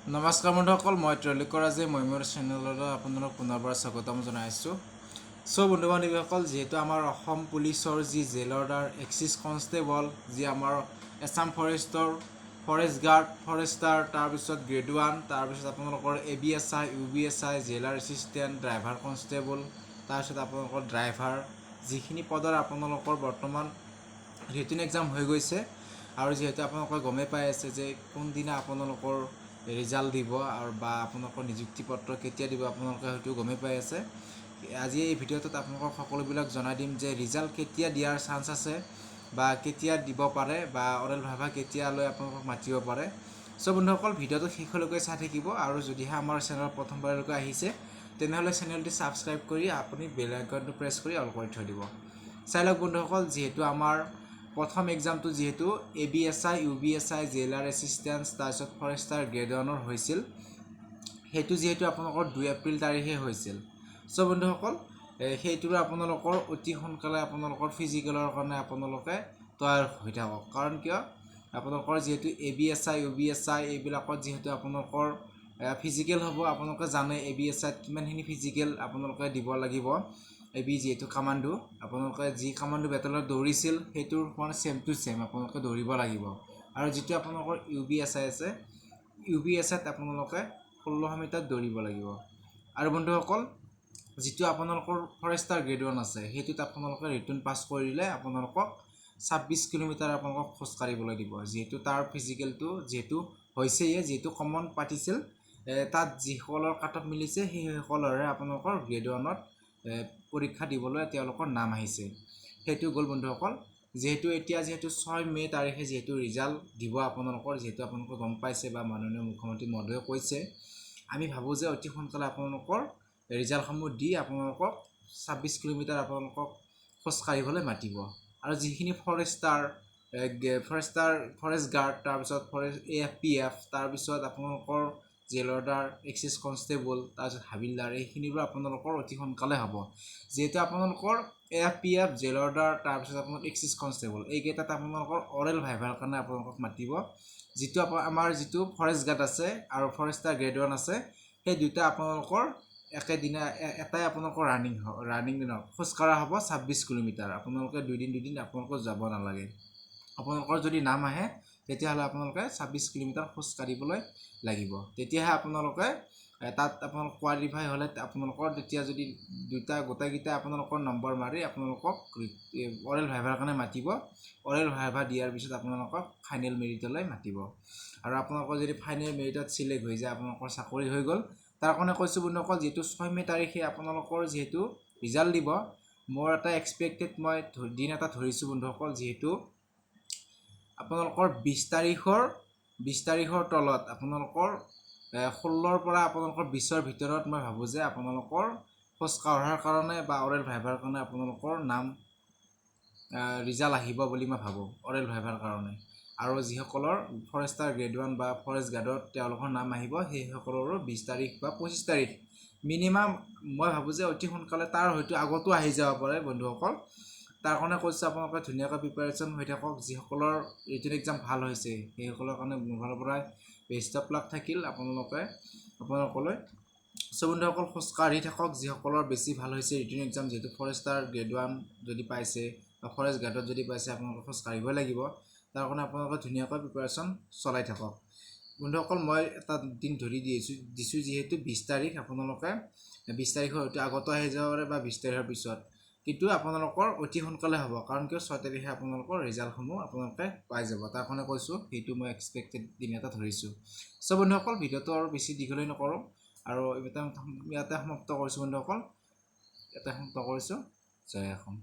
নমস্কাৰ বন্ধুসকল, মই ত্ৰৈলোক্য ৰাজে, মই মোৰ চেনেললৈ আপোনালোক পুনৰবাৰ স্বাগতম জনাইছোঁ। চ' বন্ধু বান্ধৱীসকল, যিহেতু আমাৰ অসম পুলিচৰ যি জেলৰদাৰ, এক্সাইজ কনষ্টেবল, যি আমাৰ এছাম ফৰেষ্টৰ ফৰেষ্ট গাৰ্ড, ফৰেষ্টাৰ, তাৰপিছত গ্ৰেড ওৱান, তাৰপিছত আপোনালোকৰ A B S I, U B S I, jailer assistant, driver constable, তাৰপিছত আপোনালোকৰ ড্ৰাইভাৰ, যিখিনি পদৰ আপোনালোকৰ বৰ্তমান ৰিটেন এক্সাম হৈ গৈছে আৰু যিহেতু আপোনালোকে গমেই পাই আছে যে কোনদিনা আপোনালোকৰ ৰিজাল্ট দিব আৰু বা আপোনালোকৰ নিযুক্তি পত্ৰ কেতিয়া দিব, আপোনালোকে হয়তো গমেই পাই আছে। আজি এই ভিডিঅ'টোত আপোনালোকক সকলোবিলাক জনাই দিম যে ৰিজাল্ট কেতিয়া দিয়াৰ চান্স আছে বা কেতিয়া দিব পাৰে বা অৰেল ভাইভা কেতিয়ালৈ আপোনালোকক মাতিব পাৰে। চ' বন্ধুসকল, ভিডিঅ'টো শেষলৈকে চাই থাকিব আৰু যদিহে আমাৰ চেনেলত প্ৰথমবাৰলৈকে আহিছে, তেনেহ'লে চেনেলটি ছাবস্ক্ৰাইব কৰি আপুনি বেল আইকনটো প্ৰেছ কৰি অল কৰি থৈ দিব। চাই লওক বন্ধুসকল, যিহেতু আমাৰ প্ৰথম এক্সামটো যিহেতু A B S I, U B S I, jailer assistant, তাৰপিছত ফৰেষ্টাৰ গ্ৰেড ওৱানৰ হৈছিল, সেইটো যিহেতু আপোনালোকৰ 2 এপ্ৰিল তাৰিখে হৈছিল। চ' বন্ধুসকল, সেইটোৰো আপোনালোকৰ অতি সোনকালে আপোনালোকৰ ফিজিকেলৰ কাৰণে আপোনালোকে তৈয়াৰ হৈ থাকক। কাৰণ কিয়, আপোনালোকৰ যিহেতু A B S I, U B S I এইবিলাকত যিহেতু আপোনালোকৰ ফিজিকেল হ'ব, আপোনালোকে জানে এ বি এছ আইত কিমানখিনি ফিজিকেল আপোনালোকে দিব লাগিব। এ বি যিহেতু কামাণ্ডো, আপোনালোকে যি কামাণ্ডো বেটেলত দৌৰিছিল, সেইটোৰ সমান ছেম টু ছেম আপোনালোকে দৌৰিব লাগিব। আৰু যিটো আপোনালোকৰ ইউ বি এছ I আছে, ইউ বি এছ আইত আপোনালোকে 1600 মিটাৰ দৌৰিব লাগিব। আৰু বন্ধুসকল, যিটো আপোনালোকৰ ফৰেষ্টাৰ গ্ৰেড ওৱান আছে, সেইটোত আপোনালোকে ৰিটেন পাছ কৰিলে আপোনালোকক 26 কিলোমিটাৰ আপোনালোকক খোজ কাঢ়িবলৈ দিব। যিহেতু তাৰ ফিজিকেলটো যিহেতু হৈছেয়ে, যিহেতু কমন পাতিছিল, তাত যিসকলৰ কাট অফ মিলিছে, সেইসকলৰে আপোনালোকৰ গ্ৰেড ওৱানত পৰীক্ষা দিবলৈ তেওঁলোকৰ নাম আহিছে। সেইটো গ'ল বন্ধুসকল। যিহেতু এতিয়া যিহেতু 6 মে' তাৰিখে যিহেতু ৰিজাল্ট দিব আপোনালোকৰ, যিহেতু আপোনালোকে গম পাইছে বা মাননীয় মুখ্যমন্ত্ৰী মহোদয়ে কৈছে, আমি ভাবোঁ যে অতি সোনকালে আপোনালোকৰ ৰিজাল্টসমূহ দি আপোনালোকক 26 কিলোমিটাৰ আপোনালোকক খোজকাঢ়িবলৈ মাতিব। আৰু যিখিনি ফৰেষ্টাৰ, ফৰেষ্ট গাৰ্ড, তাৰপিছত forest A F P F, তাৰপিছত আপোনালোকৰ জেলৰদাৰ, এক্সাইজ কনষ্টেবল, তাৰপিছত হাবিলদাৰ, এইখিনিৰো আপোনালোকৰ অতি সোনকালে হ'ব। যিহেতু আপোনালোকৰ এ এফ পি এফ, জেলৰদাৰ, তাৰপিছত আপোনালোকৰ এক্সাইজ কনষ্টেবল, এইকেইটাত আপোনালোকৰ অৰেল ভাইভাৰ কাৰণে আপোনালোকক মাতিব। যিটো আমাৰ যিটো ফৰেষ্ট গাৰ্ড আছে আৰু ফৰেষ্টাৰ গ্ৰেড ওৱান আছে, সেই দুটা আপোনালোকৰ একেদিনা এটাই আপোনালোকৰ ৰানিং খোজকঢ়া হ'ব 26 কিলোমিটাৰ। আপোনালোকে দুদিন দুদিন আপোনালোকৰ যাব নালাগে। আপোনালোকৰ যদি নাম আহে, তেতিয়াহ'লে আপোনালোকে 26 কিলোমিটাৰ খোজ কাঢ়িবলৈ লাগিব। তেতিয়াহে আপোনালোকে তাত আপোনালোক কোৱালিফাই হ'লে আপোনালোকৰ তেতিয়া যদি দুটা গোটেইকেইটা আপোনালোকৰ নম্বৰ মাৰি আপোনালোকক অৰেল ভাইভাৰ কাৰণে মাতিব। অৰেল ভাইভা দিয়াৰ পিছত আপোনালোকক ফাইনেল মেৰিটলৈ মাতিব আৰু আপোনালোকৰ যদি ফাইনেল মেৰিটত চিলেক্ট হৈ যায়, আপোনালোকৰ চাকৰি হৈ গ'ল। তাৰ কাৰণে কৈছোঁ বন্ধুসকল, যিহেতু 6 মে' তাৰিখে আপোনালোকৰ যিহেতু ৰিজাল্ট দিব, মোৰ এটা এক্সপেক্টেড মই দিন এটা ধৰিছোঁ বন্ধুসকল। যিহেতু আপোনালোকৰ 20 তাৰিখৰ তলত, আপোনালোকৰ 16ৰ পৰা আপোনালোকৰ 20ৰ ভিতৰত মই ভাবোঁ যে আপোনালোকৰ খোজ কঢ়াৰ কাৰণে বা অৰেল ভাইভাৰ কাৰণে আপোনালোকৰ নাম ৰিজাল্ট আহিব বুলি মই ভাবোঁ অৰেল ভাইভাৰ কাৰণে। আৰু যিসকলৰ ফৰেষ্টাৰ গ্ৰেড ওৱান বা ফৰেষ্ট গাৰ্ডত তেওঁলোকৰ নাম আহিব, সেইসকলৰো 20 তাৰিখ বা 25 তাৰিখ মিনিমাম। মই ভাবোঁ যে অতি সোনকালে, তাৰ হয়তো আগতো আহি যাব পাৰে বন্ধুসকল। তাৰ কাৰণে কৈছোঁ, আপোনালোকে ধুনীয়াকৈ প্ৰিপাৰেশ্যন হৈ থাকক। যিসকলৰ ৰিটেন এক্সাম ভাল হৈছে, সেইসকলৰ কাৰণে মোৰ ফালৰ পৰাই বেষ্ট অফ লাক থাকিল আপোনালোকলৈ। চ' বন্ধুসকল, খোজকাঢ়ি থাকক। যিসকলৰ বেছি ভাল হৈছে ৰিটেন এক্সাম, যিহেতু ফৰেষ্টাৰ গ্ৰেড ওৱান যদি পাইছে বা ফৰেষ্ট গাৰ্ডত যদি পাইছে, আপোনালোকে খোজ কাঢ়িবই লাগিব। তাৰ কাৰণে আপোনালোকে ধুনীয়াকৈ প্ৰিপাৰেশ্যন চলাই থাকক। বন্ধুসকল, মই এটা দিন ধৰি দিছোঁ, যিহেতু 20 তাৰিখ, আপোনালোকে 20 তাৰিখৰ হয়তো আগতো আহি যাব পাৰে বা 20 তাৰিখৰ পিছত, কিন্তু আপোনালোকৰ অতি সোনকালে হ'ব। কাৰণ কিয়, 6 তাৰিখে আপোনালোকৰ ৰিজাল্টসমূহ আপোনালোকে পাই যাব। তাৰ কাৰণে কৈছোঁ, সেইটো মই এক্সপেক্টেড দিন এটা ধৰিছোঁ। চ' বন্ধুসকল, ভিডিঅ'টো আৰু বেছি দীঘলীয়া নকৰোঁ আৰু ইয়াতে সমাপ্ত কৰিছোঁ। বন্ধুসকল, ইয়াতে সমাপ্ত কৰিছোঁ। জয় অসম।